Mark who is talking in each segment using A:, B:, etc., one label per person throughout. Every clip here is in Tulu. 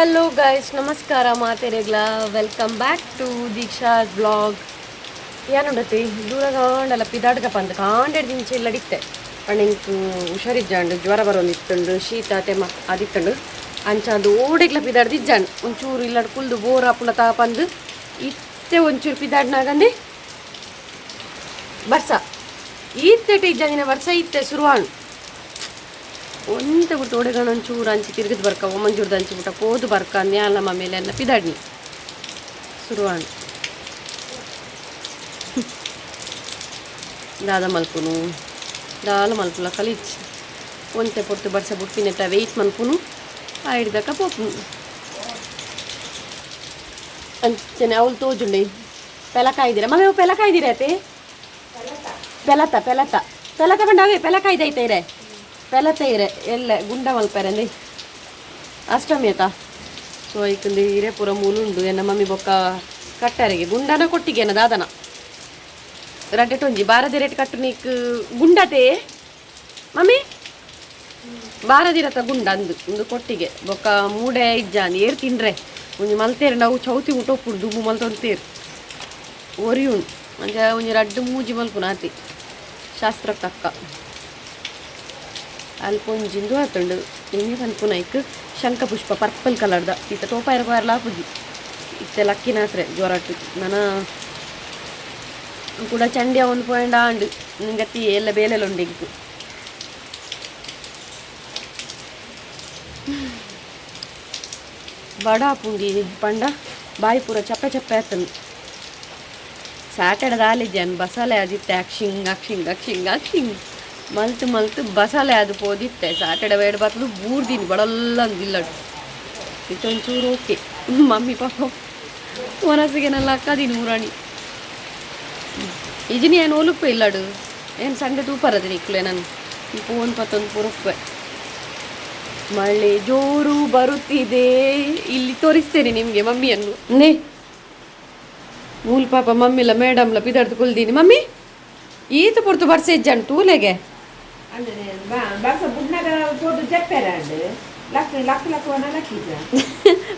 A: ಹಲೋ ಗಾಯ್ಸ್, ನಮಸ್ಕಾರ ಮಾತೆರೆಗ್ಲ. Welcome back to Deeksha vlog. ಯಾನುಂಡತಿ ದೂರ ಕಾಂಡಲ ಪಿದಾಡ್ಗ ಪಂದ್ ಕಾಂಡೆಡ್ ದಿಂಚ ಇಲ್ಲಡಿತ್ತೆ ಪಂಡ. ಹುಷಾರಿಜ್ಜಾಂಡು, ಜ್ವರ ಬರೋಂದಿತ್ತುಂಡು, ಶೀತ ತೆಮ ಅದಿತ್ತುಂಡು. ಅಂಚ ಅದು ಓಡೆಗ್ಲ ಪಿದಾಡ್ದಿಜ್ಜಾಂಡು. ಒಂಚೂರು ಇಲ್ಲಡ್ ಕುಲ್ದು ಬೋರ್ ಆಪುಂಡ ಪಂದು ಇತ್ತೆ ಒಂಚೂರು ಪಿದಾಡ್ನಾಗಂದೆ ಬರ್ಸ. ಈತ್ತೆಟ ಇಜ್ಜಾಂದಿನ ವರ್ಷ ಇತ್ತೆ ಶುರುವಾಣು. ಒಂತೆ ಬಿಟ್ಟು ಓಡೆಗಣ ಒಂಚೂರು ಅಂಚಿ ತಿರುಗಿದ್ ಬರ್ಕ, ಮಂಜೂರ್ದ ಅಂಚಿ ಬಿಟ್ಟ ಪೋದು ಬರ್ಕ ನ್ಯಾಲಮ್ಮ ಮೇಲೆ ಎಲ್ಲ ಪಿದಾಡ್ನಿ ಶುರುವಾಣು. ದಾದ ಮಲ್ಪುನು, ದಾಲ ಮಲ್ಪುಲ ಕಲಿಚ್. ಒಂತೆ ಪೊರ್ತು ಬರ್ಸ ಬುಡ್ಪಿನೆಟ್ಟ ವೆಯ್ಟ್ ಮನ್ಪುನು, ಆಯ್ದಕ್ಕ ಪೋಪುನು. ಅಂಚನೆ ಅವಳು ತೋಜುಂಡೆ ಪೆಲಕಾಯ್ದಿರ ಮಮ್ಮಿ. ಅವು ಪೆಲಕಾಯ್ದಿರ ಅತೆ. ಪೆಲತ ಪೆಲತ ಪೆಲತ ಪಂಡ ಅವೇ ಪೆಲಕಾಯ್ದು ಐತೆ ಇರೆ. ಪೆಲತ ಇರೆ ಎಲ್ಲ ಗುಂಡ ಮಲ್ಪೆರಂದೆ ಅಷ್ಟಮಿ ಆತ. ಸೊ ಐಕಂದು ಹಿರೇಪುರ ಪೂರ ಮೂಲುಂಡು. ಎನ್ನ ಮಮ್ಮಿ ಬೊಕ್ಕ ಕಟ್ಟಾರಿಗೆ ಗುಂಡನ ಕೊಟ್ಟಿಗೆನ ದಾದನ ರಡ್ಡೆ ಒಂಜಿ ಬಾರದಿ ರೇಟ್ ಕಟ್ಟು ನೀಕ್ ಗುಂಡತೆ ಮಮ್ಮಿ. ಬಾರದಿರತ ಗುಂಡ ಅಂದು ಒಂದು ಕೊಟ್ಟಿಗೆ ಬೊಕ್ಕ ಮೂಡೆ ಇಜ್ಜಾನ್ ಏರ್ ತಿಂಡ್ರೆ ಒಂಜಿ ಮಲ್ತೇರು. ನಾವು ಚೌತಿ ಮುಟ್ಟ ಒಪ್ಪುಡು ದುಂಬು ಮಲ್ತೊಂತೇರು ಒರಿಯುಂಡು. ಅಂಚ ಒಂಜಿ ರಡ್ಡು ಮೂಜಿ ಮಲ್ಪುನ ಆತಿ ಶಾಸ್ತ್ರಕ್ಕೆ ತಕ್ಕ. ಅಲ್ಪ ಒಂಜಿಂದು ಆತುಂಡು. ಇನಿ ಪನ್ಪುನ ಐಕ್ ಶಂಖಪುಷ್ಪ, ಪರ್ಪಲ್ ಕಲರ್ದ. ಇತ್ತ ಟೋಪಾಯರ ಪೋಯರ್ಲ ಆಪುಜಿ. ಇತ್ತೆ ಲಕ್ಕಿನಾತ್ರೆ ಜ್ವರಟ್ಟು ನನ ಕೂಡ ಚಂಡಿಯ ಒಂದು ಪಾಯಿಂಟ್ ಆಂಡು. ನಿಂಗತಿ ಎಲ್ಲ ಬೇಲೆಲ್ಲ ಉಂಡು ಇಂಕು. ಬಡ ಪುಂಡಿ ಪಂಡ ಬಾಯಿ ಪೂರ ಚಪ್ಪೆ ಚಪ್ಪೆ ಆತನು. ಸ್ಯಾಟರ್ಡೆ ದಾಲಿಜ್ಜಾನ್ ಬಸಾಲೆ ಆದಿತ್ತೆ. ಅಕ್ಷಿಂಗ್ ಅಕ್ಷಿಂಗ್ ಅಕ್ಷಿಂಗ್ ಅಕ್ಷಿಂಗ್ ಮಲ್ತು ಮಲ್ತು ಬಸಾಲೆ ಅದು ಪೋದಿತ್ತೆ. ಸ್ಯಾಟರ್ಡೆ ಬೇಡ ಬರ್ತದು ಬೂರ್ದಿನಿ ಬಡಲ್ಲಂದಿಲ್ಲಡು. ಇತ್ತೊಂಚೂರು ಓಕೆ. ಮಮ್ಮಿ ಪಾಪ ಮನಸ್ಸಿಗೆನೆಲ್ಲ ಅಕ್ಕದಿನಿ ಊರಾಣಿ ಇಜಿನಿ. ಏನು ಒಲುಪ್ಪೆ ಇಲ್ಲಡು. ಏನು ಸಂಡೆ ತೂಪರದು ನಿಕ್ಲೆ ನಾನು ಈ ಫೋನ್ ಪತ್ತೊಂದು ಪುರುಪ್ಪೆ. ಮಳೆ ಜೋರು ಬರುತ್ತಿದೆ. ಇಲ್ಲಿ ತೋರಿಸ್ತೇನೆ ನಿಮಗೆ ಮಮ್ಮಿಯನ್ನು. ನೇ ಮೂಲ್ ಪಾಪ ಮಮ್ಮಿಲ ಮೇಡಮ್ಲ ಪಿದಾಡ್ದು ಕುಲ್ದೀನಿ. ಮಮ್ಮಿ, ಈತ ಪೊರ್ತು ಬರ್ಸೆ ಇಜ್ಜಾಂಡ್ ತೂಲೆಗೆ.
B: ಬರ್ಸ ಬುಡ್ನಾಗ ಪೋದು ಜಪ್ಪೆರಾಂಡ್ ಲಕ್ ಲಕ್ ಲಕ್ವನ ಲಕ್ಕಿಜ.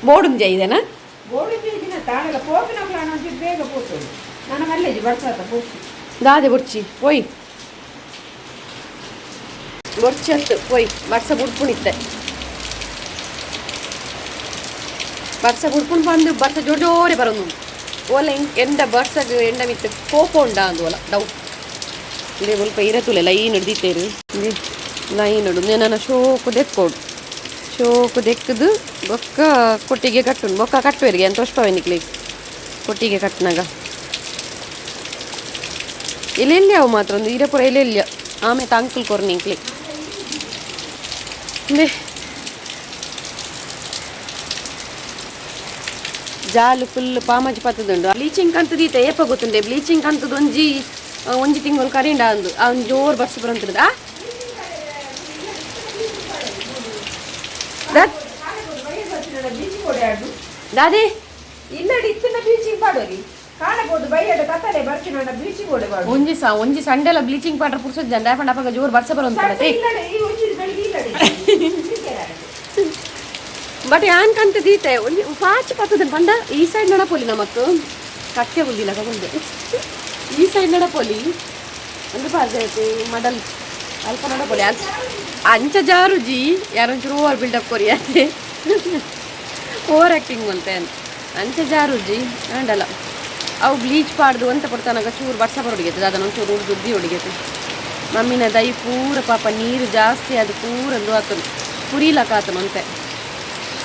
A: ಬೋರ್ಡ್ ಇದೆನಾ?
B: ಬೋರ್ಡ್ ದಿನ ತಾಳಲ ಪೋಪಿನ ಪ್ಲಾನ್ ಅಂತ ಬೇಗ ಪೋತುಂಡು. ನನ್ನ ಮಲ್ಲೇಜಿ ಬರ್ಸಾತ ಪೋಪಿ.
A: ದಾದೆ ಬೊರ್ಚಿ ಪೋಯ್ ಬೊರ್ಚಿ ಅತ್ತು ಪೋಯ್. ಬರ್ಸ ಬುಡ್ಪುಣಿತ್ತೆ. ಬರ್ಸ ಬುಡ್ಪುಣ್ ಬಂದು ಬರ್ಸ ಜೋರ್ ಜೋರೆ ಬರೋದು. ಓಲ ಎಂಡ ಬರ್ಸಗ್ ಎಂಡ ಮಿತ್ತ ಕೋಪ ಉಂಡಾ ಅಂದು ಓಲ ಡೌಟ್. ಇದೇ ಮುಲ್ಪ ಇರತುಲೆ ಲೈನ್ ಹಿಡ್ದಿತ್ತೇರು. ಲೈನ್ ಹಿಡು ನನ್ನ ಶೋಕು ದೆಕ್ಕೋಡು. ಶೋಕು ದೆಕ್ಕದು ಬೊಕ್ಕ ಕೊಟ್ಟಿಗೆ ಕಟ್ಟುಂಡು. ಬೊಕ್ಕ ಕಟ್ಟುವೆರಿಗೆ ಅಂತ ತೋಷ್ಪವೆ ನಿಕ್ಲೆ ಕೊಟ್ಟಿಗೆ ಕಟ್ಟಿನಾಗ. ಎಲ್ಲೆಲ್ಲಿ ಅವು ಮಾತ್ರ ಒಂದು ಇರಪುರ ಎಲ್ಲೆಲ್ಲಿ ಆಮೇಲೆ ಅಂಕಲ್ ಕೊರ್ ನಿಂಕ್ಲಿ. ಜಾಲು ಫುಲ್ ಪಾಮಜಿ ಪತ್ತದುಂಡು. ಬ್ಲೀಚಿಂಗ್ ಕಂತದೀತ ಏಪ ಗೊತ್ತುಂಡೆ. ಬ್ಲೀಚಿಂಗ್ ಕಂತದ ಒಂಜಿ ಒಂಜಿ ತಿಂಗಳು ಕರಿಂಡ ಅಂದು ಅವ್ನು ಜೋರು ಬರ್ಸ ಬರಂತದ. ದಾದಿ.
B: ಇಲ್ಲಡಿ ಇತ್ತಿನ ಬೀಚಿಂಗ್ ಪಾಡೋರಿ ಕಾಣಬಹುದು. ಬೈಯಡ ಕತ್ತಲೆ ಬರ್ತಿನ ಬೀಚಿಂಗ್ ಓಡೆ ಪಾಡು.
A: ಒಂಜಿ ಸಾ ಒಂಜಿ ಸಂಡೆಲ ಬ್ಲೀಚಿಂಗ್ ಪೌಡರ್ ಪುರ್ಸೊಜ್ಜಂಡ ಪಂಡ ಅಪಗ ಜೋರು ಬರ್ಸ ಬರಂತದೆ.
B: ಇಲ್ಲಡೆ ಈ ಒಂಜಿ ಬೆಳಿಗ್ಗೆ ಇಲ್ಲಡೆ.
A: ಬಟ್ ಯಾನ್ ಕಂತ ದೀತೆ ಒಂಜಿ ಪಾಚ್ ಪತ್ತದ ಪಂಡ ಈ ಸೈಡ್ ನಡಪೊಲಿ ನಮಕ್ ಕಕ್ಕೆ ಬುಲ್ದಿಲ್ಲ ಕಗೊಂಡೆ. ಈ ಸೈಡ್ ನಡಪೊಲಿ ಅಂದ್ರೆ ಪಾರ್ಜಾಯ್ತು ಮಡಲ್ ಅಲ್ಪ ನಡಪೊಲಿ. ಅಂಚ ಜಾರುಜಿ. ಯಾರೊಂಚೂರು ಓವರ್ ಬಿಲ್ಡಪ್ ಕೊರಿಯಾತೆ, ಓವರ್ ಆ್ಯಕ್ಟಿಂಗ್ ಮಂತೆ. ಅಂಚ ಜಾರುಜಿ ಆಂಡಲ ಅವು ಬ್ಲೀಚ್ ಪಾಡ್ದು ಅಂತ ಪಡ್ತಾನಾಗ ಚೂರು ಬರ್ಸ ಬರೋಡಿಗೆತ್ತು. ಅದನ್ನ ಒಂಚೂರು ಉಡ್ದು ಹೊಡಿಗೆತ್ತು. ಮಮ್ಮಿನ ದೈ ಪೂರ ಪಾಪ ನೀರು ಜಾಸ್ತಿ ಅದು ಪೂರ ಅಂದು ಆತನು ಪುರಿಲಕ ಆತನು ಅಂತೆ.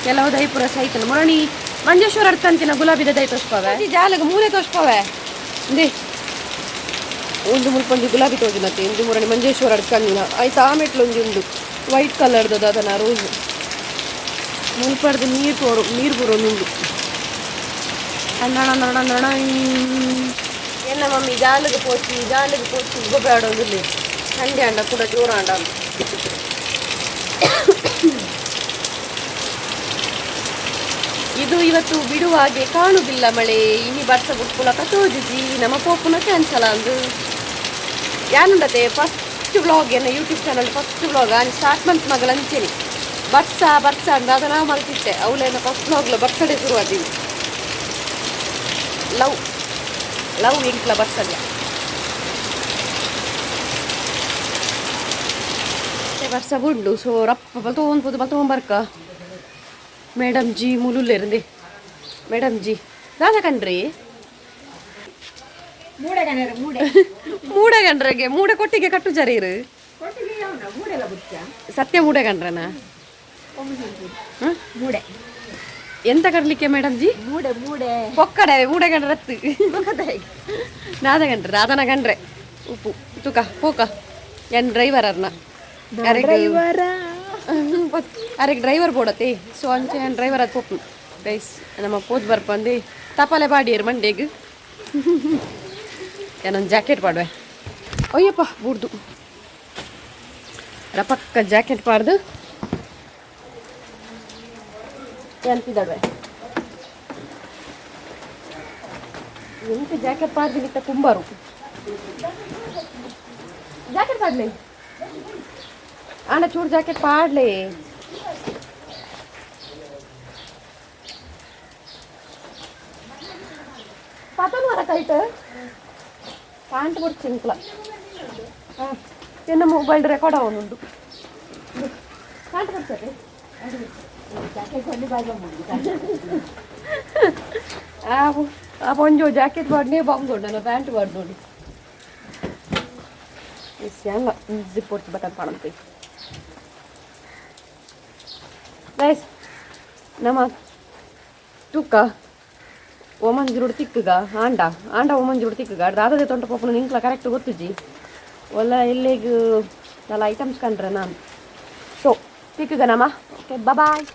A: ಕೆಲವು ದೈ ಪೂರ ಸೈತನು. ಮುರಣಿ ಮಂಜೇಶ್ವರ ಅಡ್ಕಂತಿನ ಗುಲಾಬಿದ ದೈ ತೋಷ್ಪವೆ ಜಾಲಗ ಮೂಲೆ ತೋಷ್ಪವೆ. ಇಂದೇ ಒಂದು ಮುಲ್ಪೊಂಜಿ ಗುಲಾಬಿ ತೋಜಿನತ್ತೆ. ಇಂದು ಮುರಣಿ ಮಂಜೇಶ್ವರ ಅಡ್ಕಂದಿನ ಆಯ್ತು. ಆಮೆಟ್ಲು ಒಂಜಿ ಉಂಡು ವೈಟ್ ಕಲರ್ದ ಅದನ್ನ ರೋಸ್. ಮುಲ್ಪಡ್ದು ನೀರು ತೋರು ನೀರು ಬರೋನುಂಡು. ಅಣ್ಣಣ ನರಣ. ಎಲ್ಲ ಮಮ್ಮಿ ಜಾಲಿಗೆ ಪೋಚಿ ಜಾಲಿಗೆ ಪೋಚಿ ಗೊಬ್ಬರ ಆಡೋದಿಲ್ಲ. ಸಂಡೆ ಅಂಡ ಕೂಡ ಜೋರ ಅಂಡ. ಇದು ಇವತ್ತು ಬಿಡುವಾಗೆ ಕಾಣುವುದಿಲ್ಲ ಮಳೆ. ಇನಿ ಬರ್ಸ ಬುಟ್ಪುಲಕ ತೋಜುಜಿ. ನಮ್ಮ ಪೋಪುನ ಕ್ಯಾನ್ಸಲ್ ಅಂದು. ಯಾನುಂಡತೆ ಫಸ್ಟ್ ವ್ಲಾಗ್ ಎನ್ನ ಯೂಟ್ಯೂಬ್ ಚಾನಲ್ ಫಸ್ಟ್ ವ್ಲಾಗ್ ಆನಿ ಸ್ಟಾರ್ಟ್ ಮಂತ್ ಮಗಳ ಅಂಚೆನೆ. ಬರ್ಸ ಬರ್ಸ ಅಂದ ಅದನ್ನ ಮಲ್ತಿಟ್ಟೆ ಅವಳೇನ ಫಸ್ಟ್ ಬ್ಲಾಗ್ಲ ಬರ್ಸಡೆ ಶುರುವಾದೀವಿ ಲವ್ ಲವ್ ಇಂಕ್ಲ ಬರ್ಸಲ್ಲ ಬರ್ಸ ಉಂಡು ಸೊ ರಪ್ಪ ಬಲ್ತೊಂದು ಪೋದು ಬಲ್ತೊಂಬರ್ಕ ಮೇಡಮ್ ಜಿ ಮುಲುಲ್ಲೇರಂದೆ ಮೇಡಮ್ ಜಿ ದಾದ ಕಣ್ರಿ
B: ಮೂಡೆ ಕಣರ ಮೂಡೆ
A: ಮೂಡೆ ಗಂಡ್ರೆಗೆ ಮೂಡೆ ಕೊಟ್ಟಿಗೆ ಕಟ್ಟು ಜರೀರು
B: ಕೊಟ್ಟಿಗೆ ಯಾವನ ಮೂಡೆಲ್ಲ ಬುಚ್ಚ
A: ಸತ್ಯ ಮೂಡೆ ಗಂಡ್ರನ
B: ಮೂಡೆ
A: ಎಂತ ಕಡ್ಲಿಕ್ಕೆ ಮೇಡಮ್ ಜಿ
B: ಮೂಡೆ ಮೂಡೆ
A: ಪೊಕ್ಕಡೆ ಮೂಡೆ ಗಂಡ್ರತ್ತು ನಾದ ಗಂಡ್ರೆ ದಾದನ ಗಂಡ್ರೆ ಉಪ್ಪು ತುಕ ಪೋಕ ಎನ್ ಡ್ರೈವರ್ ಅರ್ನ
B: ಡ್ರೈವರ
A: ಅರೆಗೆ ಡ್ರೈವರ್ ಬೋಡತ್ತೆ ಸೊ ಅಂಚೆ ಡ್ರೈವರ್ ಅದು ಪೋಪು ಗೈಸ್ ನಮ್ಮ ಪೋದ್ ಬರ್ಪಂದು ತಪಾಲೆ ಬಾಡಿಯರ್ ಮಂಡೇಗ್ ಏನೊಂದು ಜಾಕೆಟ್ ಪಾಡುವೆ ಅಯ್ಯಪ್ಪ ಬೂಡ್ದು ರಪಕ್ಕ ಜಾಕೆಟ್ ಪಾಡ್ದು ಎಂತಿದ್ದಾವೆ ಎಂತ ಜಾಕೆಟ್ ಪಾಡ್ದಿಲ್ಲಿತ್ತ ಕುಂಬಾರು ಜಾಕೆಟ್ ಪಾಡ್ಲಿ ಆಂಡ ಚೂರು ಜಾಕೆಟ್ ಪಾಡ್ಲಿ ಪತನು ವರ ಕೈಟ್ ಪ್ಯಾಂಟ್ ಕೊಡ್ತು ಸಿಂಕ್ಲ ಎನ್ನ ಮೊಬೈಲ್ ರೆಕಾರ್ಡ್ ಅವನುಂಟು ಪ್ಯಾಂಟ್ ಕೊಡ್ತಾರೆ ಆ ಒಂಜೋ ಜಾಕೆಟ್ ಬಾಡ್ನೇ ಬಾಂಗ್ ನನ್ನ ಪ್ಯಾಂಟ್ ಬಾಡ್ ನೋಡಿ ಸ್ಯಾಂಗ ಜಿಪ್ ಹೊಡ್ತು ಬಟನ್ ಪಾಡಂತ ಗೈಸ್ ನಮ್ಮ ತೂಕ ಓಮಂಜುರುಡು ತಿಕ್ಕುಗ ಆಂಡ ಆಂಡ ಓಮಂಜುರುಡು ತಿಕ್ಕುಗ ದಾದದೆ ತೊಂಟ ಪೋಪುನ ನಿಂಕ್ಲ ಕರೆಕ್ಟ್ ಗೊತ್ತುಜಿ ಒಲ್ಲ ಎಲ್ಲಿಗ್ ನಲ್ಲ ಐಟಮ್ಸ್ ಕಂಡ್ರೆ ನಾನು ಸೊ ತಿಕ್ಕುಗ ನಮ್ಮ ಓಕೆ ಬಾಯ್.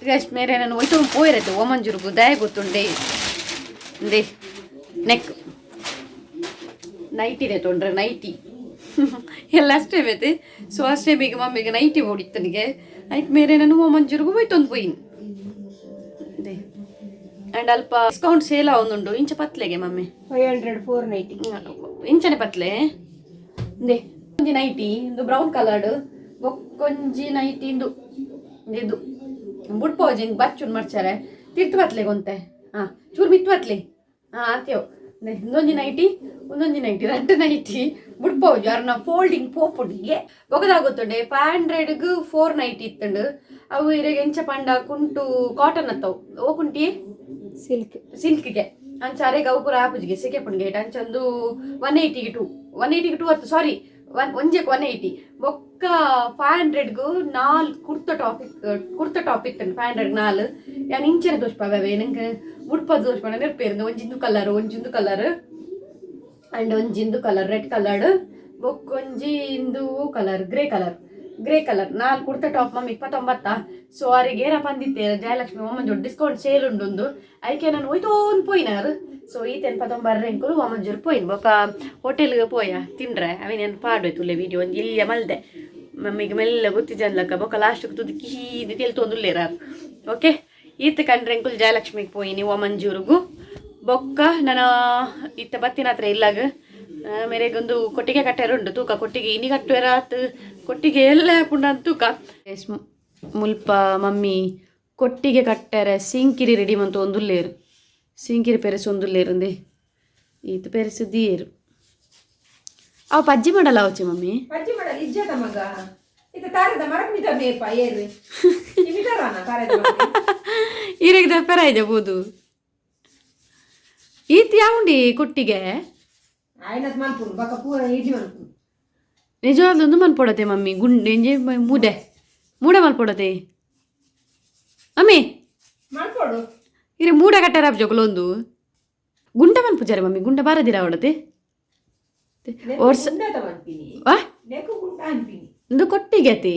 A: ಗೈಸ್ ಮೇರೆ ನಾನು ಹೋಯ್ತು ಪೋಯಿರತ್ತೆ ಓಮಂಜುರುಗು ದಯ ಗೊತ್ತುಂಡೆ ಇಂದೆ ನೆಕ್ ನೈಟಿ ಇದೆ ತೊಂಡ್ರೆ ನೈಟಿ ಎಲ್ಲ ಅಷ್ಟೇ ಬೇತೆ. ಸೊ ಅಷ್ಟೇ ಬೇಗ ಮಮ್ಮಿಗೆ ನೈಟಿ ಓಡಿತ್ತನಿಗೆ ಆಯ್ತು ಮೇರೆ ನಾನು ಓಮಂಜುರುಗು ಹೋಯ್ತೊಂದು ಪೋಯಿನ್ ಇದೆ. ಆ್ಯಂಡ್ ಅಲ್ಪ ಡಿಸ್ಕೌಂಟ್ ಸೇಲ್ ಒಂದುಂಡು ಇಂಚ ಪತ್ಲೆಗೆ ಮಮ್ಮಿ
B: 500 490.
A: ಇಂಚನೆ ಪತ್ಲೆ ಇಂದೆ ಒಂಜಿ ನೈಟಿ ಇಂದು ಬ್ರೌನ್ ಕಲರ್ಡ್ ಬೊಕ್ಕೊಂಜಿ ನೈಟಿ ಇಂದು ಇದು ಬುಡ್ಪೋಜಿ ಬಚ್ಚುನ್ ಮರ್ಚಾರೆ ತಿರ್ತು ಬತ್ಲೆ ಗೊಂತೆ ಹಾ ಚೂರು ಮಿತ್ತು ಬತ್ಲೆ ಹಾ ಆತ್ಯೋ ಇಂದೊಂಜಿ ನೈಟಿ ಒಂದೊಂಜಿ ನೈಟಿ ರಡ್ಡು ನೈಟಿ ಬುಡ್ಪೋಜು ಅರ್ನ ಫೋಲ್ಡಿಂಗ್ ಪೋಪುಡಿಗೆ ಬೊಗದಾಗುತ್ತುಂಡೆ 500ಗ್ 4 ನೈಟಿ ಇತ್ತುಂಡು ಅವು ಇರೆಗೆ ಎಂಚ ಪಂಡ ಕುಂಟು ಕಾಟನ್ ಅತ್ತವು ಓ ಕುಂಟಿ
B: ಸಿಲ್ಕ್
A: ಸಿಲ್ಕ್ಗೆ ಅಂಚ ಅರೆಗೆ ಅವು ಪೂರ ಆಪುಜಿಗೆ ಸೆಕೆ ಪುಣ್ಗೆ ಅಂಚಂದು 180ಗೆ 2 180ಗೆ 2 ಅತ್ತು ಸಾರಿ ಒನ್ ಒಂಜೆಕ್ 180 ಬೊಕ್ಕ 500ಗೂ ನಾಲ್ ಕುರ್ತ ಟಾಪಿಕ್ ಕುರ್ತ ಟಾಪ್ ಇತ್ತು 500 ನಾಲ್ ಯಾನ್ ಇಂಚನೆ ದೋಷ್ಪಾವೆ ನಂಗೆ ಉಡ್ಪದ ದೋಷ್ಪಾಣ ನೆರ್ಪೇರಿಂದ ಒಂಜಿಂದು ಕಲರ್ ಒಂಜಿಂದು ಕಲರ್ ಅಂಡ್ ಒಂಜಿಂದು ಕಲರ್ ರೆಡ್ ಕಲರ್ ಬೊಕ್ಕೊಂಜಿ ಇಂದು colour grey colour grey colour ನಾಲ್ ಕುರ್ತ ಟಾಪ್ ಮಮ್ಮಿ 29. ಸೊ ಅವರಿಗೆ ಏರ ಪಂದಿತ್ತೆ ಜಯಲಕ್ಷ್ಮಿ ಒಮ್ಮಂಜೋಡು ಡಿಸ್ಕೌಂಟ್ ಸೇಲ್ ಉಂಡುಂದು ಐಕೆ ನಾನು ಹೋಯ್ತೋನ್ ಪೋಯಿನಾರು. ಸೊ ಈತೆನ್ ಪತ್ತೊಂಬರ್ರೆ ಎಂಕುಲು ಒಮ್ಮಂಜೂರು ಪೋಯಿನ್ ಬೊಕ ಹೋಟೆಲ್ಗೆ ಪೋಯ ತಿಂಡ್ರೆ ಅವಿನೇನು ಪಾಡೋಯ್ತು ವೀಡಿಯೋ ಒಂದು ಇಲ್ಲಿಯ ಮಲ್ದೆ ಮಮ್ಮಿಗೆ ಮೆಲ್ಲ ಗೊತ್ತಿಜನ್ಲಕ್ಕ ಬೊಕ ಲಾಸ್ಟ್ಗೆ ತುದು ಕೀದಿ ತೆಲ್ತೊಂದುಲ್ಲೇರ. ಓಕೆ ಈತ ಕಂಡ್ರೆ ಎಂಕುಲು ಜಯಲಕ್ಷ್ಮಿಗೆ ಪೋಯಿನಿ ಒಮಂಜೂರುಗು ಬೊಕ್ಕ ನಾನು ಇತ್ತ ಬತ್ತಿನ ಹತ್ರ ಇಲ್ಲಾಗ ಮೇರೆಗೊಂದು ಕೊಟ್ಟಿಗೆ ಕಟ್ಟೆರ ಉಂಟು ತೂಕ ಕೊಟ್ಟಿಗೆ ಇನಿ ಕಟ್ಟುವೆರ ಆತು ಕೊಟ್ಟಿಗೆ ಎಲ್ಲ ಪುಂಡ ತೂಕ ಮುಲ್ಪ ಮಮ್ಮಿ ಕೊಟ್ಟಿಗೆ ಕಟ್ಟೆರೆ ಸಿಂಕಿರಿ ರೆಡಿ ಮಂತು ಒಂದುಲ್ಲೇರು ಸಿಂಕಿರಿ ಪೆರೆಸು ಒಂದುಲ್ಲೇರುಂದೆ ಈತ ಪೆರೆಸು ದಿಯೇರು ಅವು ಪಜ್ಜಿ ಮಾಡಲ್ಲ ಅವಚೆ ಮಮ್ಮಿ
B: ಪಜ್ಜಿ ಮಾಡಲ್ಲ ಇಜ್ಜದ ಮಗ ಇದು ತಾರದ ಮರಕ್ ಮಿತ ಮೇಪ ಏರು ಮಿತರಾನ ತಾರದ
A: ಈರೆಗೆ ದಪ್ಪರ ಇದೆ ಬೋದು ಈತ ಯಾವುಂಡಿ ಕೊಟ್ಟಿಗೆ
B: ಆಯ್ನತ್ ಮಲ್ಪುನು ಬಕ ಪೂರ ಇಜಿ ಮಲ್ಪುನು
A: ನಿಜವಾಗ್ಲೂ ಮಲ್ಪೊಡತೆ ಮಮ್ಮಿ ಗುಂಡೆ ಮೂಡೆ ಮೂಡೆ ಮಲ್ಪೊಡತೆ ಅಮ್ಮಿ
B: ಮಲ್ಪೊಡು
A: ಇರೆ ಮೂಡೆ ಕಟ್ಟಾರ ಜೊಕಲೊಂದು ಗುಂಡ ಮನ್ಪುಜಾರೆ ಮಮ್ಮಿ ಗುಂಡ ಬಾರದಿರ ಅವಡತೆ ವರ್ಷ ವಾ ಇಂದು ಕೊಟ್ಟಿಗೆ ಅತಿ.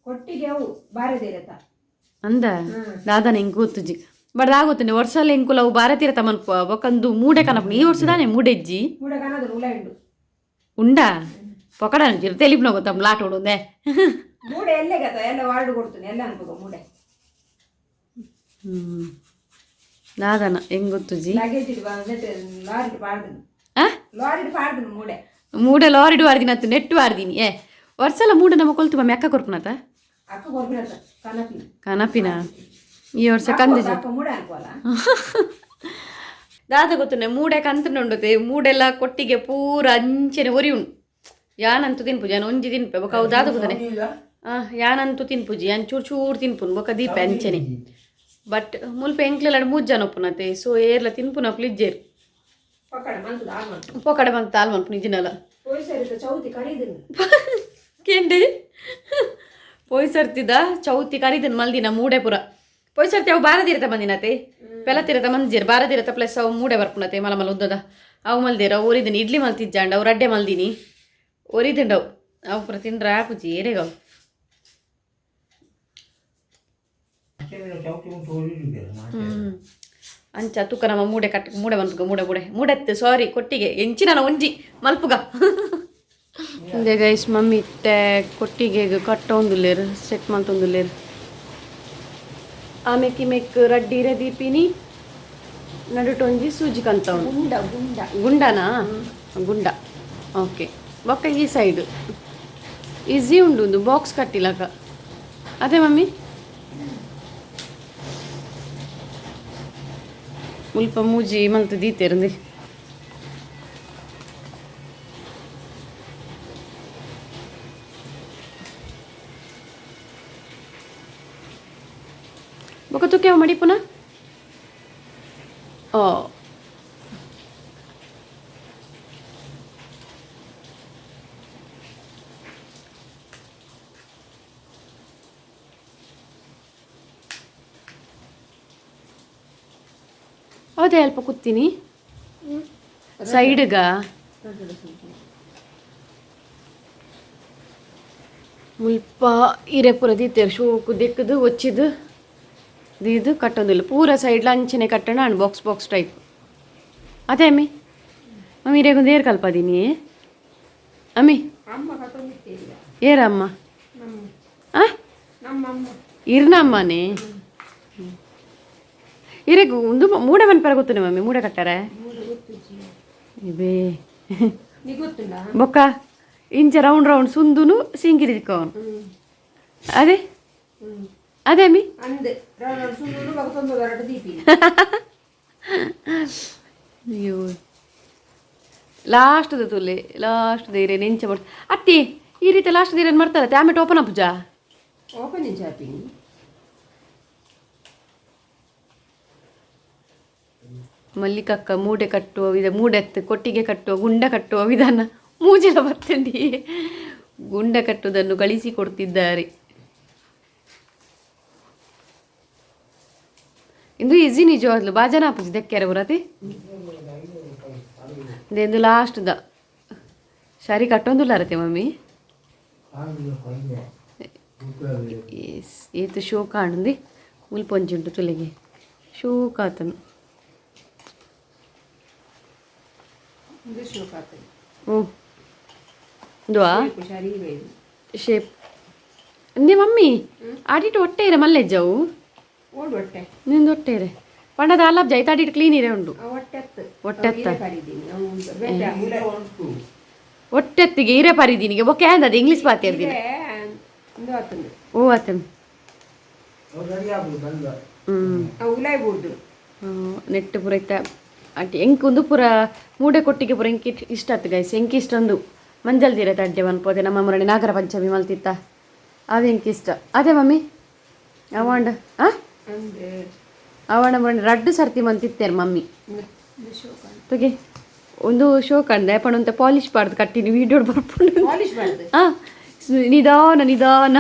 B: ಕೊಟ್ಟಿಗೆ ಅವು ಬಾರದಿರತ.
A: ಅಂದ ದಾದಾನ ಹೆಂಗ್ ಗೊತ್ತುಜಿ, ಬಟ್ ಆಗೋತನೆ ವರ್ಷಲ ಎಂಕುಲ ಅವು ಭಾರತೀಯ ತಮನ್ಪ ಬೊಕ್ಕಂದು ಮೂಡೆ ಕನಪು. ಈ ವರ್ಷ ದಾನೆ ಮೂಡೆಜ್ಜಿ.
B: ಮೂಡೆ ಕನದ ಉಂಡು.
A: ಉಂಡಾ ಪೊಕಡ ತೆಲಿಪ್ನ ಗೊತ್ತಮ್ಮ ಲಾಟ ಉಂಡೆ.
B: ಮೂಡೆ ಎಲ್ಲೇ ಗತ ಎಲ್ಲ ವಾರ್ಡ್ ಕೊಡ್ತೀನಿ ಎಲ್ಲ ಅನ್ಪುಗ ಮೂಡೆ.
A: ದಾದನ ಹೆಂಗ್ ಗೊತ್ತುಜಿ.
B: Luggage lorry ಪಾಡ್ದು.
A: ಆ?
B: ಲಾರಿ ಪಾಡ್ದು ಮೂಡೆ.
A: ಮೂಡೆ ಲಾರಿಡ್ ವಾರ್ದಿನ ಅತ್ತು ನೆಟ್ಟು ವಾರ್ದಿನಿ. ಏ ವರ್ಷಲ ಮೂಡೆ ನಮ್ಮ ಕೊಲ್ತು ಮಮ್ಮಿ ಅಕ್ಕ ಕೊರ್ಪುನತ.
B: ಅಕ್ಕ ಕೊರ್ಪಿನತ ಕನಪಿನ.
A: ಕನಪಿನ ಈ ವರ್ಷ ಕಂದಿಜಿ.
B: ಅಕ್ಕ ಮೂಡೆ ಅನ್ಕೋಲ.
A: ದಾದ ಗೊತ್ತುನೆ ಮೂಡೆ ಕಂತುಂಡುತೆ ಮೂಡೆಲ್ಲ ಕೊಟ್ಟಿಗೆ ಪೂರ ಅಂಚೆನೆ ಒರಿ ಉಂಡು. ಯಾನಂತೂ ತಿನ್ಪುಜಿ, ಯಾನ್ ಒಂಜಿ ತಿನ್ಪೆ ಬೊಕ ಅವು ದಾದ ಗೊತ್ತನೆ. ಯಾನಂತೂ ತಿನ್ಪುಜಿ, ಯಾನ್ ಚೂರು ಚೂರು ತಿನ್ಪುನ್ ಬೊಕ ದೀಪೆ ಅಂಚೆನೆ. ಬಟ್ ಮುಲ್ಪ ಎಂಕ್ಲೆಲ್ಲ ಮೂರು ಜನ ಉಪ್ಪುನತೆ, ಸೊ ಏರ್ಲ ತಿನ್ಪುನಕ್ಲು ಇಜ್ಜೇರು.
B: ಪಕ್ಕಡ ಮಂತದ ಆಲ್ ಮಂತು.
A: ಪೊಕಡೆ ಬಂತ ತಾಲ್ ಮನ್ಪುನ ಇಜ್ಜಿನಲ.
B: ಪೊಯ್ಸರಿತ ಚೌತಿ ಕರೀದಿನ.
A: ಕೇಂಡಿ ಪೋಯ್ ಸರ್ತಿದ ಚೌತಿ ಕರಿದನ್ ಮಲ್ದಿನ ಮೂಡೆ ಪುರ. ಪೋಯ್ ಸರ್ತಿ ಅವು ಬಾರದಿರತ ಬಂದಿನತೆ, ಪೆಲತಿರತ ಮಂದಿರ್ ಬಾರದಿರತ ಪ್ಲಸ್ ಅವು ಮೂಡೆ ಬರ್ಪುನತೆ ಮಲ ಮಲ ಉದ್ದದ ಅವು ಮಲ್ದಿರ. ಒರಿದಿನಿ ಇಡ್ಲಿ ಮಲ್ತಿಜ್ಜಾಂಡ ಅವು ರಡ್ಡೆ ಮಲ್ದಿನಿ ಒರಿದಿಂಡವು ಅವು ಪುರ ತಿಂಡ್ರ ಆಪುಜಿ ಏರೆಗವು. ಅಂಚ ತುಕ್ಕ ನಮ್ಮ ಮೂಡೆ ಕಟ್ ಮೂಡೆ ಮಲ್ಪುಗ ಮೂಡೆ ಮೂಡೆ ಮೂಡೆತ್ತು ಸಾರಿ ಕೊಟ್ಟಿಗೆ ಎಂಚಿನ ಒಂಜಿ ಮಲ್ಪುಗ. ಇಂದೆ ಗೈಸ್ ಮಮ್ಮಿ ಇತ್ತೆ ಕೊಟ್ಟಿಗೆ ಕಟ್ಟೊಂದುಲ್ಲೇರು, ಸೆಟ್ ಮಲ್ತೊಂದುಲ್ಲೇರು. ಆಮೆಕ್ಕಿ ಮೆಕ್ ರಡ್ಡಿರೆ ದೀಪಿನಿ ನಡುಟೊಂಜಿ ಸೂಜಿ ಕಂತ ಉಂಡು.
B: ಗುಂಡ ಗುಂಡ.
A: ಗುಂಡನಾ? ಗುಂಡ, ಓಕೆ. ಬೊಕ್ಕ ಈ ಸೈಡ್ ಈಸಿ ಉಂಡು ಒಂದು ಬಾಕ್ಸ್ ಕಟ್ಟಿಲಕ ಅದೇ ಮಮ್ಮಿ. ಮುಲ್ಪ ಮೂಜಿ ಮಲ್ತ್ ದೀತೆರಂದಿ. ಬೊಕ್ಕ ತುಕ್ಕೆ ಮಡಿಪುನ ಓ ಹೌದೇ ಅಲ್ಪ ಕೂತೀನಿ ಸೈಡ್ಗ. ಮುಲ್ಪ ಇರೆ ಪೂರ ದೀತೆರ್ ಶೋಕು ದಿಕ್ಕದು ಒಚ್ಚಿದು ದೀದು ಕಟ್ಟೊಂದಿಲ್ಲ ಪೂರ ಸೈಡ್ಲ ಅಂಚನೆ ಕಟ್ಟಣ and box box type ಅದೇ ಅಮ್ಮಿ. ಮಮ್ಮಿ ಇರೆಗೊಂದು ಏರ್ ಕಲ್ಪದೀನಿ ಅಮ್ಮಿ.
B: ಅಮ್ಮ ಕಟ್ಟೊಂದಿತ್ತೇರಿಯ.
A: ಏರಮ್ಮ?
B: ನಮ್ಮ
A: ಆ
B: ನಮ್ಮಮ್ಮ.
A: ಇರ್ನ ಅಮ್ಮನೇ ಇರೆಗ್ ಒಂದು ಮೂಡೆ ಮನ್ಪರ ಗೊತ್ತುನೆ ಮಮ್ಮಿ ಮೂಡೆ ಕಟ್ಟಾರೆ.
B: ಮೂಡೆ ಗೊತ್ತುಜಿ.
A: ಇಬೇ.
B: ನೀ ಗೊತ್ತುಂಡ.
A: ಬೊಕ್ಕ ಇಂಚ ರೌಂಡ್ ರೌಂಡ್ ಸುಂದುನು ಸಿಂಗಿರಿ ದಿಕ್ಕವನು. ಅದೇ ಅದೇ ಅಮ್ಮಿ.
B: ಅಂದ್ ರೌಂಡ್ ರೌಂಡ್ ಸುಂದುನು ಬೊಕ ತೊಂದು ಬರಟು ದೀಪಿ.
A: ಅಯ್ಯೋ ಲಾಸ್ಟ್ ತುಲೆ ಲಾಸ್ಟ್ ದೇರೆ ನೆಂಚ ಮಾಡ್ತ ಅತ್ತಿ ಈ ರೀತಿ ಲಾಸ್ಟ್ ದೇರೇನು ಮಾಡ್ತಾರೆ ಆಮೇಲೆ ಓಪನ್ ಅಪ್ಪುಜಾ.
B: ಓಪನ್ ಚಾಪಿನಿ.
A: ಮಲ್ಲಿಕಕ್ಕ ಮೂಡೆ ಕಟ್ಟುವ ವಿಧ, ಮೂಡೆತ್ತು ಕೊಟ್ಟಿಗೆ ಕಟ್ಟುವ ಗುಂಡ ಕಟ್ಟುವ ವಿಧಾನ ಮೂಜೆಲ ಬರ್ತಂಡಿ ಗುಂಡ ಕಟ್ಟುವುದನ್ನು ಕಳಿಸಿ ಕೊಡ್ತಿದ್ದಾರೆ. ಇಂದು ಈಸಿ ನಿಜವಾಗ್ಲು ಬಾಜನ ಆಪುಜಿ ದಕ್ಕ್ಯಾರ ಬರತಿ ಇಂದು ಲಾಸ್ಟ್ the ಸರಿ ಕಟ್ಟೊಂದುಲ್ಲ ಅರತೆ ಮಮ್ಮಿ. ಎಸ್ ಏತು ಶೋಕ ಆಂಡುಂದಿ ಮುಲ್ಪ ಒಂಜಿ ಉಂಟು ತುಲೆಗೆ ಶೋಕ ಆತನು.
B: ಇಂದು ಶೋಕ ಆತನು.
A: ಓ ಇಂದುವಾ.
B: ಸರಿ ಬೈದು.
A: ಶೇಪ್ ಅಂದೆ ಮಮ್ಮಿ ಆಡಿಟ್ಟು ಹೊಟ್ಟೆ ಇರ ಮಲ್ಲೆಜ್ಜವು.
B: ಓಡು ಹೊಟ್ಟೆ.
A: ನಿಂದು ಹೊಟ್ಟೆ ಇರೆ ಪಂಡದ ಅಲ್ಲ ಜೈತ ಆಡಿಟ್ಟು ಕ್ಲೀನ್ ಇರೆ ಉಂಡು.
B: ಹೊಟ್ಟೆತ್ತು.
A: ಹೊಟ್ಟೆತ್ತ.
B: ಪರಿದೀನಿ ಅವು ಬೇತೆ
A: ಹೊಟ್ಟೆತ್ತಿಗೆ ಇರೆ ಪರಿದೀನಿಗೆ ಬೊಕ್ಕೆ ಅಂದದ ಇಂಗ್ಲೀಷ್ ಬಾತಿ ಇರ್ದಿನ.
B: ಇಂದು ಆತಂದು.
A: ಓ ಆತನ್ ಹ್ಞೂ.
B: ಅವು ಉಲಾಯ್ ಬೋರ್ದು.
A: ನೆಟ್ ಪೂರ ಇತ್ತ ಅಟ್ ಎಂಕ್ ಒಂದು ಪೂರ ಮೂಡೆ ಕೊಟ್ಟಿಗೆ ಪೂರ ಎಂಕ್ ಇಷ್ಟ ಆತು ಗೈಸ್. ಎಂಕ್ ಇಷ್ಟ ಒಂದು ಮಂಜಲ್ ತೀರ ತಡ್ಡೆ ಮನ್ಪೋದೆ ನಮ್ಮ ಮುರಣಿ ನಾಗರ ಪಂಚಮಿ ಮಲ್ತಿತ್ತ ಅವು ಎಂಕ್ ಇಷ್ಟ ಅದೇ ಮಮ್ಮಿ ಅವಾಂಡ ಆ
B: ಅಂದ್
A: ಅವಾಂಡ ಮುರಣಿ ರಡ್ಡು ಸರ್ತಿ ಮಂತಿತ್ತೇರು ಮಮ್ಮಿ.
B: ಇಂದು ಶೋಕ.
A: ತುಗೆ ಒಂದು ಶೋಕ್ ಅಂದೆ ಪಣಂತ ಪಾಲಿಶ್ ಪಾಡ್ದು ಕಟ್ಟಿನಿ ವೀಡಿಯೋ ಬರ್ಪುಂಡು.
B: ಪಾಲಿಶ್ ಬಾರ್ದು.
A: ಆ ನಿಧಾನ ನಿಧಾನ.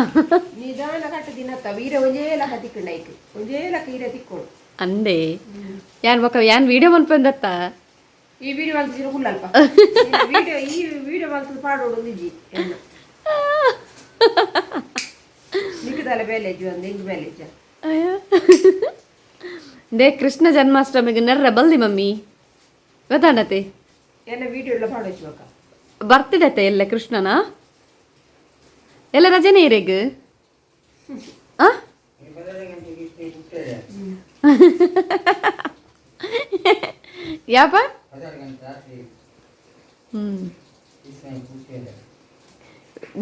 B: ನಿಧಾನ ಕಟ್ಟ ದಿನತ್ತ ವೀರ ಒಂಜೇ ಲಕ ತಿಕ್ಕಂಡ ಐಕ್ ಒಂಜೇ ಲಕ ಈರ ತಿಕ್ಕೋಡು.
A: ಅಂದೆ ಯಾನ್ ಬೊಕ ಯಾನ್ ವೀಡಿಯೋ ಮನ್ಪಂದತ್ತ.
B: ಈ ವಿಡಿಯೋ ಮಲ್ತು ಕುಲ್ಲಲ್ಪ ವಿಡಿಯೋ, ಈ ವಿಡಿಯೋ ಮಲ್ತು ಪಾಡೋಡು ನಿಜಿ ನಿಕ್ಕದಲ್ಲ ಬೇಲೆಜ್ಜು ಅಂದ ಇಂಗ್ ಬೇಲೆಜ್ಜ.
A: They Krishna ಜನ್ಮಾಷ್ಟಮಿಗೆ ನೆರ್ರ ಬಲ್ದಿ ಮಮ್ಮಿ, ಗೊತ್ತಾಂಡತೆ?
B: ಎನ್ನ ವಿಡಿಯೋ ಎಲ್ಲ ಪಾಡೋಚು ಬಕ್ಕ.
A: ಬರ್ತಿಡತ್ತೆ ಎಲ್ಲ ಕೃಷ್ಣನ ಎಲ್ಲ ರಜನೆ ಇರೆಗ್ ಆ. ಯಾಪ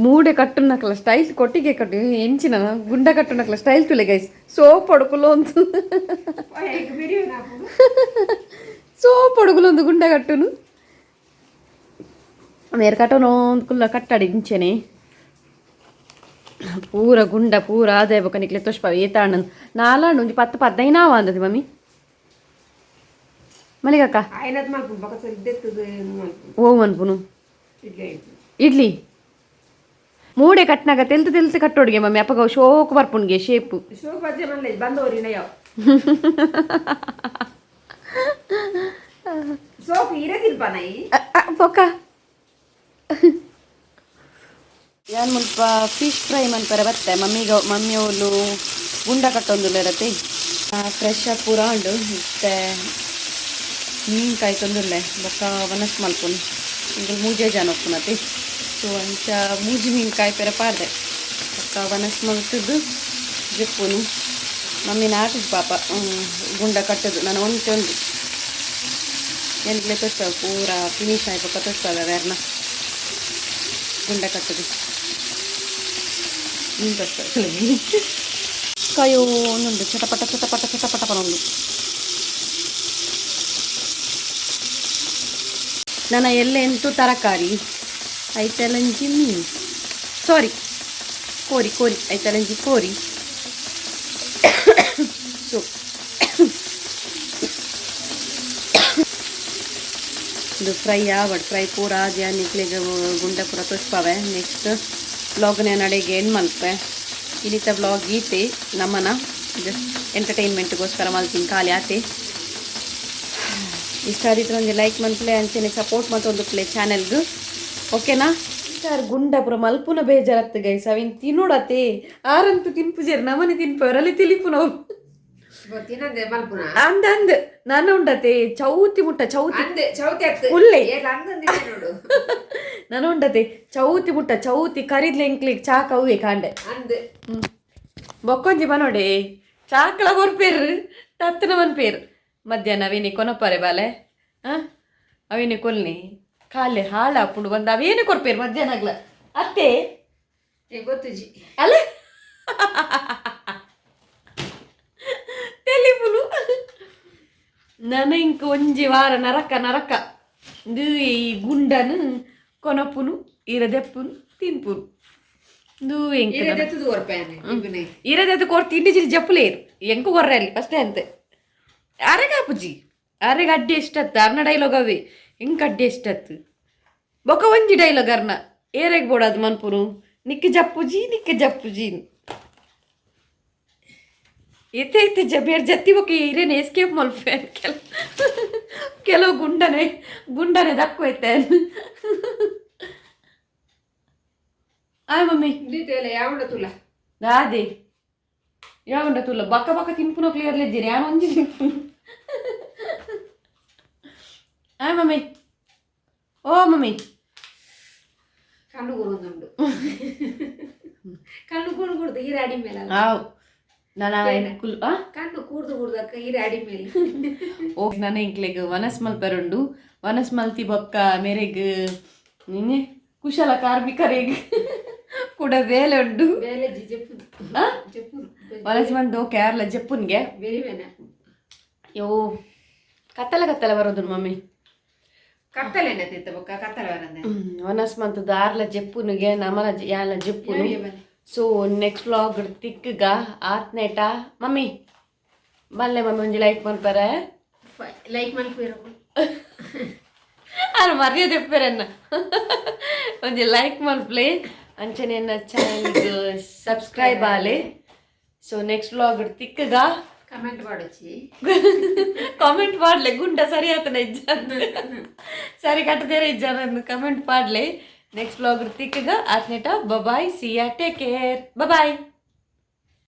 A: ಮೂಡೆ ಕಟ್ಟುನಕಲ ಸ್ಟೈಲ್, ಕೊಟ್ಟಿಗೆ ಕಟ್ಟು ಎಂಚಿನ ಗುಂಡ ಕಟ್ಟುನಕಲ ಸ್ಟೈಲ್ ತುಲೆ ಗೈಸ್. ಸೋಪ್ ಒಡುಕುಲು ಒಂದು ಸೋಪ್ ಒಡುಕುಲು ಒಂದು ಗುಂಡ ಕಟ್ಟುನು ಮೇರ್ ಕಟ್ಟೋನು ಒಂದು ಕುಲ್ಲ ಕಟ್ಟಡಿ ಇಂಚೆನೆ ಪೂರ ಗುಂಡ ಪೂರ ಆದಾಯ ಬೊಕ ನಿಕ್ಲೆ ತೋಷ್ಪ ಏತಾಣ ನಾಲಾಂಡು ಒಂಜಿ 10 15 ಆವಂದತಿ ಮಮ್ಮಿ ಮಲ್ಲಿಗಕ್ಕ.
B: ಆಯ್ನದ್ ಮಲ್ಪು ಬೊಕ ಸರಿ ದೆತ್ತದು ಮಲ್ಪು.
A: ಓ ಮನ್ಪುನು.
B: ಇಡ್ಲಿ ಆಯ್ತು.
A: ಇಡ್ಲಿ ಮೂಡೆ ಕಟ್ನಾಗ ತೆಲ್ತು ತೆಲ್ತು ಕಟ್ಟೋಡಿಗೆ ಮಮ್ಮಿ, ಅಪ್ಪಗ ಶೋಕ್ ಬರ್ಪುನ್ಗೆ ಶೇಪು.
B: ಶೋಭಾಜೆ ಮಲ್ಲೆ ಬಂದವರಿನ ಯಾವ ಸೋಪ್ ಇರದಿಲ್ಪ ನೈ.
A: ಪೊಕ್ಕ ಯಾನ್ ಮುಲ್ಪ ಫಿಶ್ ಫ್ರೈ ಮನ್ಪರೆ ಬತ್ತೆ ಮಮ್ಮಿಗ. ಮಮ್ಮಿ ಅವಳು ಗುಂಡ ಕಟ್ಟೊಂದುಲ್ಲೆರತೆ. ಫ್ರೆಶ್ ಆಗಿ ಪೂರ ಉಂಡು. ಇತ್ತೆ ಮೀನು ಕಾಯ್ತೊಂದುಲ್ಲೆ, ಬೊಕ್ಕ ವನಸ್ ಮಲ್ಪುನು. ಇಂಗುಲು ಮೂಜೆ ಜನ ಉಪ್ಪುನತೆ. ಸೊ ಅಂಚ ಮೂಜಿ ಮೀನು ಕಾಯ್ಪೆರೆ ಪಾಡ್ದೆ, ಬೊಕ್ಕ ವನಸ್ ಮಲ್ತದ್ದು ಜೆಪ್ಪುನು. ಮಮ್ಮಿ ನಾಟು ಪಾಪ ಗುಂಡ ಕಟ್ಟದು, ನಾನು ಒಂತೆ ಒಂದು ಎಂಟ್ಲೆ ತೋಚ್ಪಾವ ಪೂರ ಫಿನಿಶ್ ಆಯ್ ಬೊಕ್ಕ ತೋಚ್ಪಾವ ಬೇರ್ನ ಗುಂಡ ಕಟ್ಟದು. ಮೀನು ತೋಚ್ಪಾವ ಕಾಯೋ ಒಂದುಂಡು ಚಟಪಟ ಚಟಪಟ ಚಟಪಟ ಪನೊಂದು. ನನ್ನ ಎಲ್ಲ ಎಂತು ತರಕಾರಿ ಐತಲಂಜಿ ಮೀನು, ಸಾರಿ ಕೋರಿ ಕೋರಿ ಐತಲಂಜಿ ಕೋರಿ. ಸೊ ಇದು ಫ್ರೈ ಆವಡ್, ಫ್ರೈ ಪೂರ ಆದ್ಯಾ ನಿಕ್ಲೆಗ್ ಗುಂಡ ಪೂರ ತೋಚ್ಪಾವೆ. ನೆಕ್ಸ್ಟ್ ವ್ಲಾಗ್ನ ನಡೆಗೆ ಎಂಡ್ ಮಲ್ಪೆ. ಇನ್ನಿತ ವ್ಲಾಗ್ ಗೀತೆ ನಮ್ಮನ ಜಸ್ಟ್ ಎಂಟರ್ಟೈನ್ಮೆಂಟ್ಗೋಸ್ಕರ ಮಲ್ತೀನಿ ಖಾಲಿ ಆತೆ. ಇಷ್ಟ ಆದಿತ್ತು ಒಂಜಿ ಲೈಕ್ ಮನ್ಪುಲೆ, ಅಂಚೆನೆ ಸಪೋರ್ಟ್ ಮತ್ತೊಂದು ಪ್ಲೇ ಚಾನೆಲ್ಗ್, ಓಕೆನಾ? ಸರ್ ಗುಂಡ ಪೂರ ಮಲ್ಪುನ ಬೇಜಾರತ್ತು ಗೈಸ್, ಅವಿನ್ ತಿನ್ನೋಡತೆ. ಆರಂತೂ ತಿನ್ಪುಜೇರು, ನಮನೆ ತಿನ್ಪವರಲ್ಲಿ ತಿಳಿಪು ನಾವು.
B: ತಿನ್ನಂದೆ ಮಲ್ಪುನ.
A: ಅಂದ ಅಂದ್ ನಾನು ಉಂಡತೆ ಚೌತಿ ಮುಟ್ಟ ಚೌತಿ.
B: ಅಂದೆ ಚೌತಿ ಆಗ್ತದೆ.
A: ಉಲ್ಲೆ.
B: ಅಂದಂದಿದೆ ನೋಡು.
A: ನಾನು ಉಂಡತೆ ಚೌತಿ ಮುಟ್ಟ ಚೌತಿ ಕರಿದ್ಲೆ ಎಂಕ್ಲಿಗ್ ಚಾಕ್ ಅವ್ವೆ ಕಾಂಡೆ.
B: ಅಂದೆ.
A: ಬೊಕ್ಕೊಂಜಿ ಬನೋಡೆ ಚಾಕಳ ಕೊರ್ಪೇರು ತತ್ತನ ಮನ್ಪೇರು ಮಧ್ಯಾಹ್ನ ಅವೇನಿ ಕೊನಪಾರೆ ಬಾಲೆ. ಆ ಅವೇನಿ ಕೊಲ್ನಿ ಕಾಲೆ ಹಾಳಾಪುಂಡು ಬಂದು ಅವೇನು ಕೊರ್ಪೇರು ಮಧ್ಯಾಹ್ನ ಆಗ್ಲ ಅತ್ತೆ.
B: ಏ ಗೊತ್ತುಜಿ.
A: ಅಲ್ಲ ತೆಲಿಪುನು ನನ ಇಂಕ ಒಂಜಿ ವಾರ ನರಕ ನರಕ. ಇದು ಈ ಗುಂಡನು ಕೊನಪುನು ಇರದೆಪ್ಪುನು ತಿನ್ಪುನು ಇದು ಎಂಕ್.
B: ಇರದೆತ್ತದು ಕೊರ್ಪೇನೆ ಇಬ್ಬನೇ.
A: ಇರದೆತ್ತು ಕೊರ್ ತಿಂಡಿ ಜಿರಿ ಜಪ್ಪುಲೇರು ಎಂಕು ಕೊರ್ರಲ್ಲಿ ಫಸ್ಟೇ ಅಂತೆ. ಅರೆಗಾಪುಜಿ ಅರೆಗೆ ಅಡ್ಡಿ ಎಷ್ಟತ್ತು ಅರ್ನ ಡೈಲಾಗ್ ಅವೆ ಎಂಕ್ ಅಡ್ಡಿ ಎಷ್ಟತ್ತು. ಬೊಕ ಒಂಜಿ ಡೈಲಾಗ್ ಅರ್ನ ಏರೆಗ್ ಬೋಡದು ಮನ್ಪುನು ನಿಕ್ಕ ಜಪ್ಪುಜಿ ನಿಕ್ಕ ಜಪ್ಪುಜಿ ಇತ್ತೆ ಇತ್ತೆ ಜಬೇರ್ ಜತ್ತಿ ಬೊಕ ಇರೇನೆ ಎಸ್ಕೇಪ್ ಮಲ್ಪೆ. ಕೆಲವು ಗುಂಡನೆ ಗುಂಡನೆ ದಕ್ಕು ಐತೆ. ಆಯ್ ಮಮ್ಮಿ.
B: ದೀತೆಲ್ಲ ಯಾವಡ ತುಲ.
A: ದಾದೆ ಯಾವಂಡ ತುಲ್ಲ ಬಕ್ಕ ಬಕ್ಕ ತಿನ್ಪುನ ಕ್ಲಿಯರ್ಲಿ ಇದ್ದೀರಿ ಯಾನ್ ಒಂಜಿ ತಿನ್ಪುನು. ಆಯ್ ಮಮ್ಮಿ, ಓ ಮಮ್ಮಿ.
B: ಕಣ್ಣು ಕೂರುಂದುಂಡು, ಕಣ್ಣು ಕೂಡು ಕೂಡ್ದು ಹೀರೆ ಅಡಿ ಮೇಲೆ ಅಲ್ಲ.
A: ಆವ್ ನಾನು ಕುಲ್ ಆ.
B: ಕಣ್ಣು ಕೂಡ್ದು ಕೂಡ್ದಕ್ಕ ಹೀರೆ ಅಡಿ ಮೇಲೆ.
A: ಓ ನನ್ನ ಇಂಕ್ಲೆಗ್ ವನಸ್ ಮಲ್ಪೆರುಂಡು. ವನಸ್ ಮಲ್ತಿ ಬೊಕ್ಕ ಮೇರೆಗ್ ನಿನ್ನೆ ಕುಶಲ ಕಾರ್ಮಿಕರಿಗೆ ಕೂಡ ಬೇಲೆ ಉಂಡು.
B: ಬೇಲೆ ಜಿ ಜಪ್ಪುನು.
A: ಆ?
B: ಜಪ್ಪುನು.
A: ವನಸ್ ಬಂದು ಕೇರಳ ಜಪ್ಪುನ್ಗೆ.
B: ಬೇರೆ ಬೇನೆ.
A: ಯೋ ಕತ್ತಲೆ ಕತ್ತಲೆ ಬರೋದು ಮಮ್ಮಿ.
B: ಕತ್ತಲೆನ ತಿತ್ತ ಬೊಕ್ಕ ಕತ್ತಲೆ ಬರಂದೆ.
A: ವನಸ್ ಮಂತ್ ದಾರ್ಲ ಜಪ್ಪುನುಗೆ ನಮಲ ಯಾಲ ಜಪ್ಪುನು. So next vlog ತಿಕ್ಕಗ ಆತ್ನೇಟ mummy ಬಲ್ಲೆ. ಮಮ್ಮಿ ಒಂಜಿ ಲೈಕ್ ಮನ್ಪರೆ.
B: ಲೈಕ್ ಮಲ್ಪೇರು.
A: ಆರು ಮರ್ಯಾದೆ ಎಪ್ಪೆರನ್ನ ಒಂಜಿ ಲೈಕ್ ಮಲ್ಪ್ಲೆ, ಅಂಚನೆ ಚಾನಲ್ ಸಬ್ಸ್ಕ್ರೈಬ್ ಆಲೆ. So next vlog ತಿಕ್ಕಗ.
B: ಕಮೆಂಟ್ ಮಾಡೋಚಿ.
A: ಕಾಮೆಂಟ್ ಪಾಡ್ಲೆ, ಗುಂಡ ಸರಿ ಆತನ ಇಜ್ಜ, ಸರಿ ಕಟ್ಟದೇರ ಇಜ್ಜ ಕಮೆಂಟ್ ಪಾಡ್ಲೆ. ನೆಕ್ಸ್ಟ್ ವ್ಲಾಗ್ ತಿಕ್ಕಗ ಆತ್ನೇಟ bye, see ya, take care, bye.